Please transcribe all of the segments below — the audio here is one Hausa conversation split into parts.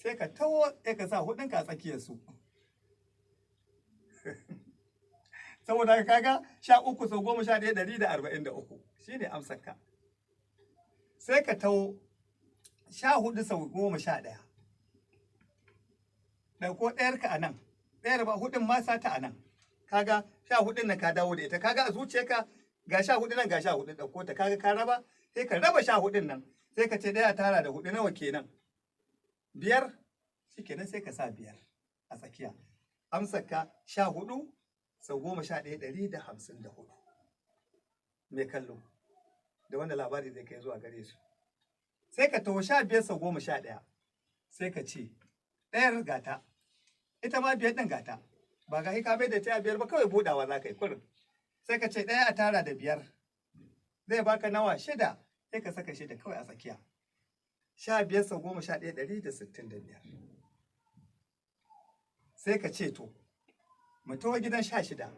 Sai ka taho, sai ka sa hudun ka a tsakiyar su. Saboda haka kaga 13 sau 11 143 shine amsar ka. Sai ka taho 14 sau 11. Ɗauko ɗayar ka a nan, ɗayar ba hudun ma sa ta a nan. Kaga 14 nan ka dawo da ita, kaga a zuciyarka ga 14 nan ga 14, ɗauko ta, kaga ka raba, sai ka raba 14 nan, sai ka ce ɗaya tara da hudu nawa kenan? 5, shikenan sai ka sa 5 a tsakiya. Amsar ka 14 sau 11 154. Mai kallo, da wanda labari zai kai zuwa gare su. Sai ka taho 15 sau 11, sai ka ce ɗayar gata, ita ma 5 ɗin gata, ba ga ka bai da ta 5 ba, kawai buɗawa za ka yi kurin. Sai ka ce ɗaya a tara da 5 zai baka nawa? 6, sai ka saka 6 kawai a tsakiya. 15 sau 11 165. Sai ka ce to, mu taho gidan 16.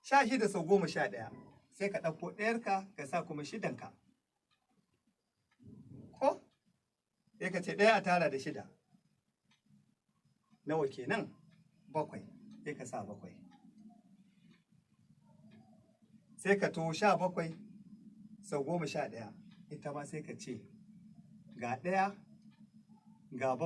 16 sau 11, sai ka ɗauko ɗayarka ka sa kuma 6nka. Ko? Sai ka ce ɗaya a tara da 6. Nawa kenan? 7, sai ka sa 7. Sai ka taho 17 sau 11, ita ma sai ka ce ga ɗaya ga 7.